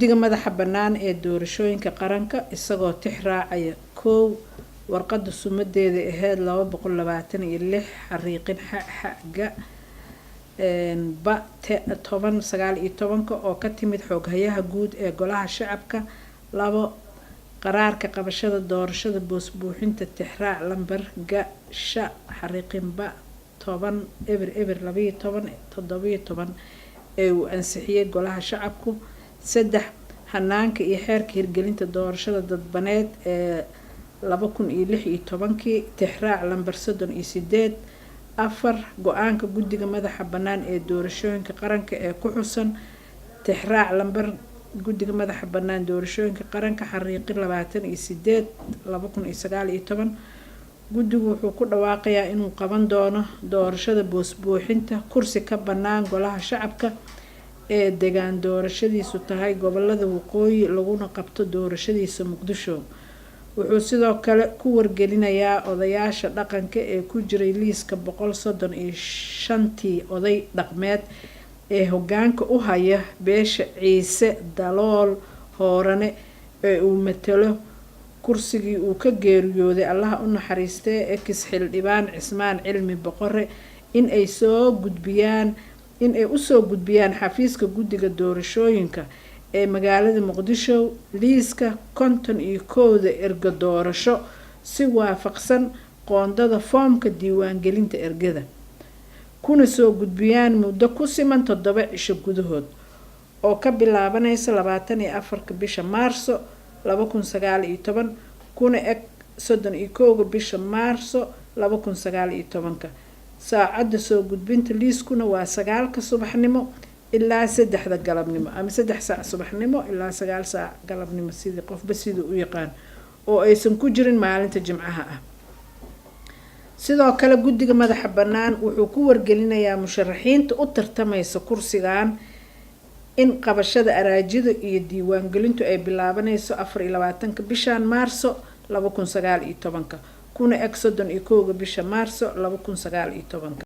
Guddiga Madaxa Bannaan ee Doorashooyinka Qaranka, isagoo tix raacaya: 1. Warqadda sumadeeda ahayd 226 xariiqin xga ba 10 19-ka oo ka timid Xoghayaha Guud ee Golaha Shacabka. 2. Qaraarka qabashada doorashada boos buuxinta, tixraac lambar ga sha xariiqin ba 10 0 0 12 17 ee uu ansixiyey Golaha Shacabku. 3. Hanaanka iyo xeerka hirgelinta doorashada dadbaneed ee 2016-kii, tixraac lambar 38. 4. Go-aanka Guddiga Madaxa Bannaan ee Doorashooyinka Qaranka ee ku xusan tixraac lambar Guddiga Madaxa Bannaan Doorashooyinka Qaranka xariiqin 28 2019. Guddigu wuxuu ku dhawaaqayaa inuu qaban doono doorashada boos buuxinta kursi ka bannaan Golaha Shacabka ee degaan doorashadiisu tahay gobolada Waqooyi, laguna qabto doorashadiisa Muqdisho. Wuxuu sidoo kale ku wargelinayaa odayaasha dhaqanka ee ku jiray liiska 135-tii oday dhaqmeed ee hogaanka u haya beesha Ciise Dalool Hoorane ee uu matalo kursigii uu ka geeriyooday, Allaha u naxariistee, ex xildhibaan Cismaan Cilmi Boqore, in ay soo gudbiyaan in ay usoo gudbiyaan xafiiska guddiga doorashooyinka ee magaalada Muqdisho liiska 51-da ergo doorasho si waafaqsan qoondada foomka diiwaangelinta ergada, kuna soo gudbiyaan muddo ku siman 7 cisho gudahood oo ka bilaabanaysa 24-ka bisha Maarso 2019, kuna eg 31-ga bisha Maarso 2019-ka. Saacadda soo gudbinta liiskuna waa 9-ka subaxnimo ilaa 3-da galabnimo, ama 3 saac subaxnimo ilaa 9 saac galabnimo, sidii qofba siduu u yaqaan, oo aysan ku jirin maalinta Jimcaha ah. Sidoo kale, Guddiga Madaxa Bannaan wuxuu ku wargelinayaa musharaxiinta u tartamaysa kursigan in qabashada araajida iyo diiwaangelintu ay bilaabanayso 24-ka bishan Maarso 2019-ka, kuna eg 31-ga bisha Maarso 2019-ka.